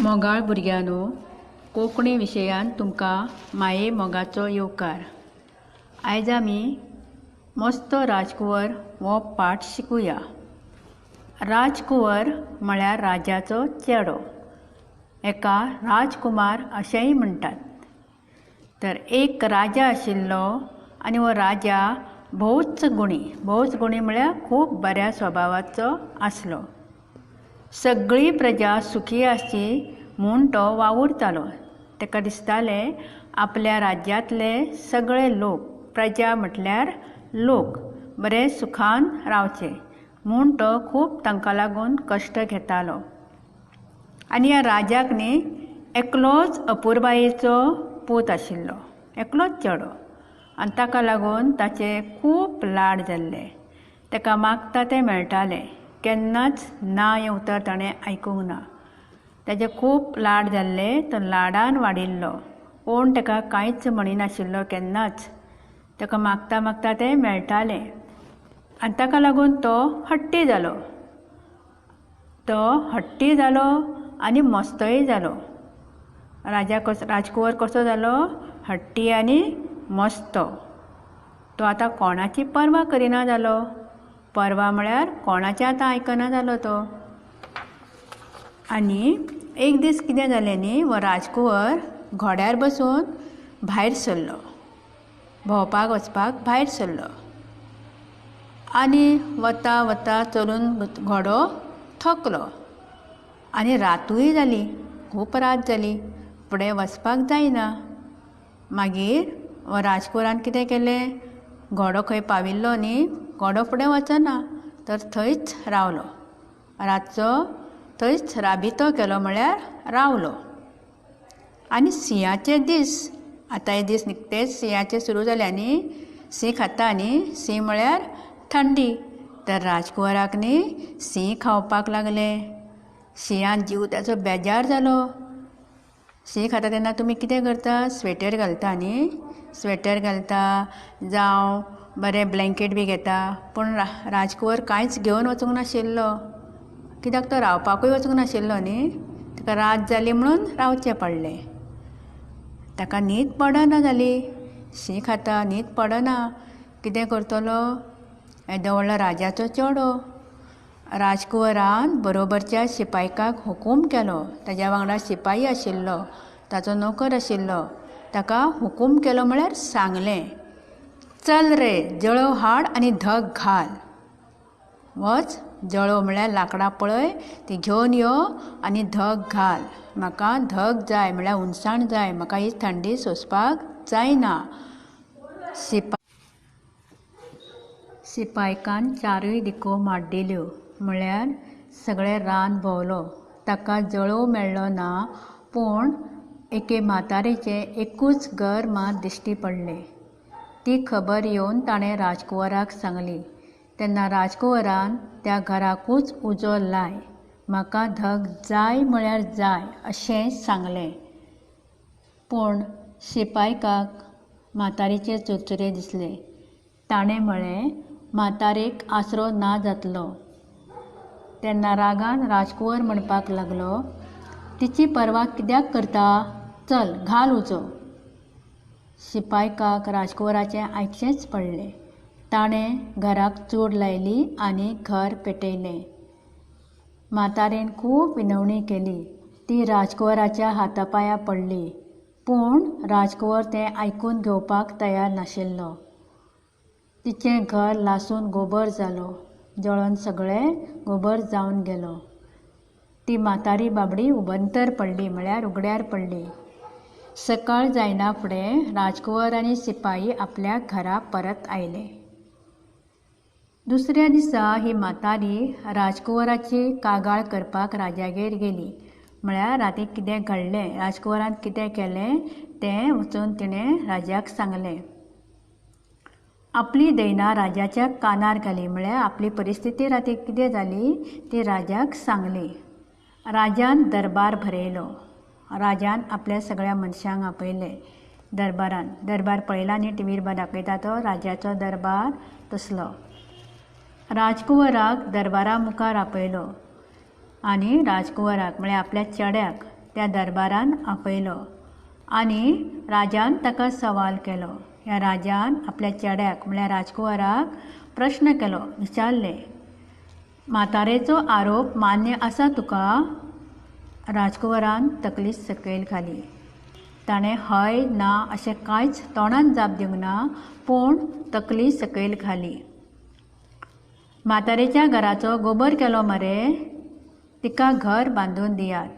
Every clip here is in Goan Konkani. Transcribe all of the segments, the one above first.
मोगाळ भुरग्यांनो, कोंकणी विशयांत तुमकां माये मोगाचो येवकार. आयज आमी मस्तो राजकुंवर हो पाठ शिकुया. राजकुंवर म्हळ्यार राजाचो चेडो. एका राजकुमार अशेंय म्हणटात. तर एक राजा आशिल्लो आनी हो राजा भोवच गुणी. भोवच गुणी म्हळ्यार खूब बऱ्या स्वभावाचो आसलो. सगळी प्रजा सुखी आसची म्हूण तो वावुरतालो. ताका दिसतालें आपल्या राज्यांतले सगळे लोक, प्रजा म्हटल्यार लोक, बरे सुखान रावचे म्हूण तो खूब तांकां लागून कश्ट घेतालो. आनी ह्या राजाक न्ही एकलोच अपुरबायेचो पूत आशिल्लो, एकलोच चेडो. आनी ताका लागून ताचे खूब लाड जाल्ले. ताका मागता तें मेळटालें. केन्नाच ना हें उतर ताणें आयकूंक ना. ताचे खूब लाड जाल्ले. तो लाडान वाडिल्लो. कोण ताका कांयच म्हणिनाशिल्लो केन्नाच. ताका मागता मागता तें मेळटालें. आनी ताका लागून तो हट्टी जालो. तो हट्टी जालो आनी मस्तोय जालो. राजा कसो, राजकुंवर कसो जालो? हट्टी आनी मस्तो. तो आतां कोणाची पर्वा करिना जालो. पर्वा म्हळ्यार कोणाचें आतां आयकना जालो तो. आनी एक दीस कितें जालें न्ही, हो राजकुंवर घोड्यार बसून भायर सरलो. भोंवपाक वचपाक भायर सरलो. आनी वता वता चलून घोडो थकलो. आनी रातूय जाली, खूब रात जाली. फुडें वचपाक जायना. मागीर हो राजकुंवरान कितें केलें, घोडो खंय पाविल्लो न्ही, घोडो फुडें वचना तर थंयच रावलो. रातचो थंयच राबितो केलो म्हळ्यार रावलो. आनी शिंयाचे दीस, आतां हे दीस निकतेच शिंयाचे सुरू जाले न्ही, शीं खाता न्ही, शीं म्हळ्यार थंडी. तर राजकुंवराक न्ही शीं खावपाक लागलें. शिंयान जीव ताचो बेजार जालो. शीं खाता तेन्ना तुमी कितें करता, स्वेटर घालता न्ही, स्वेटर घालता जावं बरें ब्लँकेट बी घेता. पूण राजकुंवर कांयच घेवन वचूंक नाशिल्लो. कित्याक तो रावपाकूय वचूंक नाशिल्लो न्ही, ताका रात जाली म्हणून रावचें पडलें. ताका न्हीद पडना जाली. शीं खाता, न्हीद पडना. कितें करतलो? येदो व्हडलो राजाचो चेडो. राजकुंवरान बरोबरच्या शिपायकाक हुकूम केलो. ताज्या वांगडा शिपाई आशिल्लो, ताचो नोकर आशिल्लो. ताका हुकूम केलो म्हळ्यार सांगलें, चल रे जळोव हाड आनी धग घाल. वच जळोव म्हळ्यार लांकडां पळय, ती घेवन यो आनी धग घाल. म्हाका धग जाय म्हळ्यार हुनसाण जाय. म्हाका ही थंडी सोंसपाक जायना. शिपायकान चारूय दिको माड्डिल्यो म्हळ्यार सगळें रान भोंवलो. ताका जळोव मेळ्ळो ना, पूण एके म्हातारेचें एकूच घर मात दिश्टी पडलें. ती खबर येवन ताणें राजकुंवराक सांगली. तेन्ना राजकुंवरान त्या घराकूच उजो लाय, म्हाका धग जाय म्हळ्यार जाय अशें सांगलें. पूण शिपायकाक म्हातारेचे चुरचुरे दिसले. ताणें म्हळें, म्हातारेक आसरो ना जातलो. तेन्ना रागान राजकुंवर म्हणपाक लागलो, तिची पर्वा कित्याक करता? चल घाल उजो. शिपायकाक राजकुंवराचें आयकचेंच पडलें. ताणें घराक चूड लायली आनी घर पेटयलें. म्हातारेन खूब विनवणी केली. ती राजकुंवराच्या हातापांयां पडली. पूण राजकुंवर तें आयकून घेवपाक तयार नाशिल्लो. तिचें घर लासून गोबर जालो. जळोन सगळें गोबर जावन गेलो. ती म्हातारी बाबडी उबंतर पडली म्हळ्यार उगड्यार पडली. सकाळ जायना फुडें राजकुंवर आनी शिपाई आपल्या घरा परत आयले. दुसऱ्या दिसा ही म्हातारी राजकुंवराची कागाळ करपाक राजागेर गेली. म्हळ्यार राती कितें घडलें, राजकुंवरान कितें केलें तें वचून तिणें राजाक सांगलें. आपली दैना राजाच्या कानार घाली म्हळ्यार आपली परिस्थिती राती कितें जाली ती राजाक सांगली. राजान दरबार भरयलो. राजान आपल्या सगळ्या मनशांक आपयले दरबारान. दरबार पळयला न्ही, टिवीर दाखयता तो राजाचो दरबार तसलो. राजकुंवराक दरबारा मुखार आपयलो आनी राजकुंवराक म्हळ्यार आपल्या चेड्याक त्या दरबारान आपयलो आनी राजान ताका सवाल केलो. ह्या राजान आपल्या चेड्याक म्हळ्यार राजकुंवराक प्रश्न केलो, विचारलें, म्हातारेचो आरोप मान्य आसा तुका? राजकुंवरान तकली सकयल घाली. ताणें हय ना अशें कांयच तोंडान जाप दिवंक ना, पूण तकली सकयल घाली. म्हातारेच्या घराचो गोबर केलो मरे? तिका घर बांदून दियात.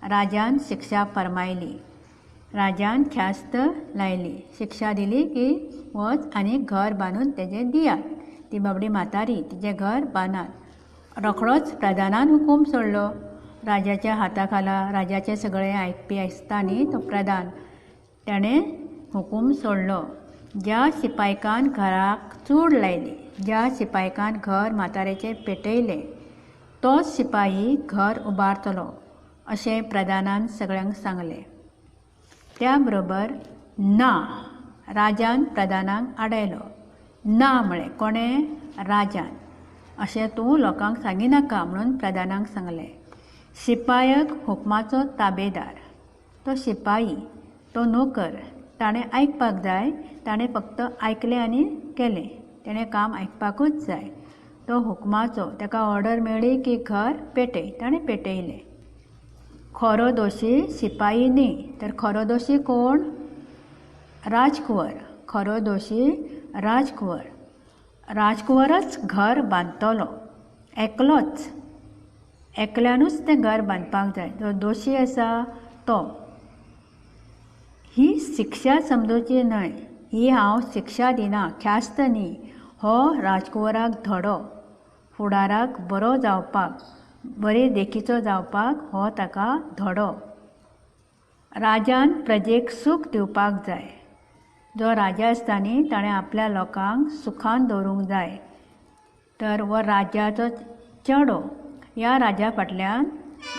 राजान शिक्षा फर्मायली. राजान ख्यास्त लायली, शिक्षा दिली की वच आनी घर बांदून तेजें दियात. ती बाबडी म्हातारी, तिचें घर बांदात. रोखडोच प्रधानान हुकूम सोडलो. राजाच्या हाता खाला राजाचें सगळें आयकपी आसता न्ही तो प्रधान, ताणें हुकूम सोडलो. ज्या शिपायकान घराक चूड लायली, ज्या शिपायकान घर म्हातारेचें पेटयलें, तोच शिपायी घर उबारतलो अशें प्रधानान सगळ्यांक सांगलें. त्या बरोबर ना, राजान प्रधानाक आडायलो. ना म्हळें कोणें? राजान. अशें तूं लोकांक सांगिनाका म्हणून प्रधानाक सांगलें. शिपायक हुकमाचो ताबेदार. तो शिपायी, तो नोकर, ताणें आयकपाक जाय. ताणें फक्त आयकलें आनी केलें. ताणें काम आयकपाकूच जाय. तो हुकमाचो, ताका ऑर्डर मेळ्ळी की घर पेटय, ताणें पेटयलें. खरो दोशी शिपायी न्ही, तर खरो दोशी कोण? राजकुंवर. खरो दोशी राजकुंवर. राजकुंवरच घर बांदतलो, एकलोच, एकल्यानूच तें घर बांदपाक जाय. जो दोशी आसा तो. ही शिक्षा समजुची न्हय, ही हांव शिक्षा दिना, ख्यास्त न्ही. हो राजकुंवराक धडो, फुडाराक बरो जावपाक, बरे देखीचो जावपाक हो ताका धडो. राजान प्रजेक सूख दिवपाक जाय. जो राजा आसता न्ही ताणें आपल्या लोकांक सुखान दवरूंक जाय. तर हो राजाचो चेडो, ह्या राजा फाटल्यान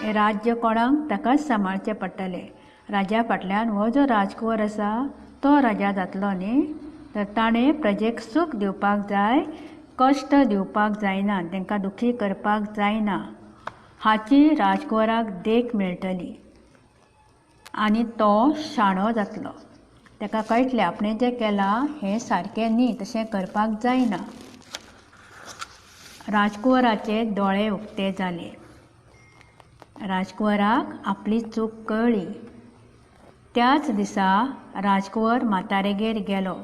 हें राज्य कोणाक ताकाच सांबाळचें पडटलें. राजा फाटल्यान हो जो राजकुंवर आसा तो राजा जातलो न्ही. तर ताणें प्रजेक सूख दिवपाक जाय, कश्ट दिवपाक जायना, तांकां दुखी करपाक जायना. हाची राजकुंवराक देख मेळटली आनी तो शाणो जातलो. ताका कळटलें आपणें जें केलां हें सारकें न्ही, तशें करपाक जायना. राजकुंवराचे दोळे उक्ते जाले. राजकुंवराक आपली चूक कळ्ळी. त्याच दिसा राजकुंवर म्हातारेगेर गेलो.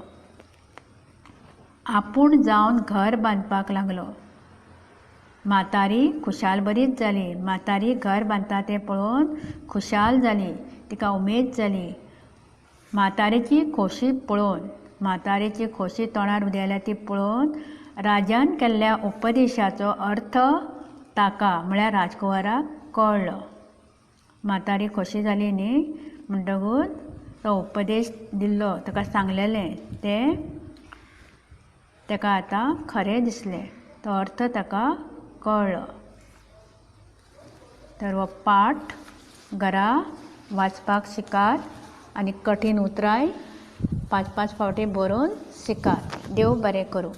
आपूण जावन घर बांदपाक लागलो. म्हातारी खुशालभरीत जाली. म्हातारी घर बांदता तें पळोवन खुशाल जाली, तिका उमेद जाली. म्हातारेची खोशी पळोवन, म्हातारेची खोशी तोंडार उदेल्या ती पळोवन राजान केल्ल्या उपदेशाचो अर्थ ताका म्हळ्यार राजकुंवराक कळ्ळो. म्हातारी खोशी जाली न्ही, म्हणटकूच तो उपदेश दिल्लो, ताका सांगलेलें तें ताका आतां खरें दिसलें, तो अर्थ ताका कळ्ळो. तर हो पाठ घरा वाचपाक शिकात आनी कठीण उतरांय 5-5 फावटी बरोवन शिकात. देव बरें करूं.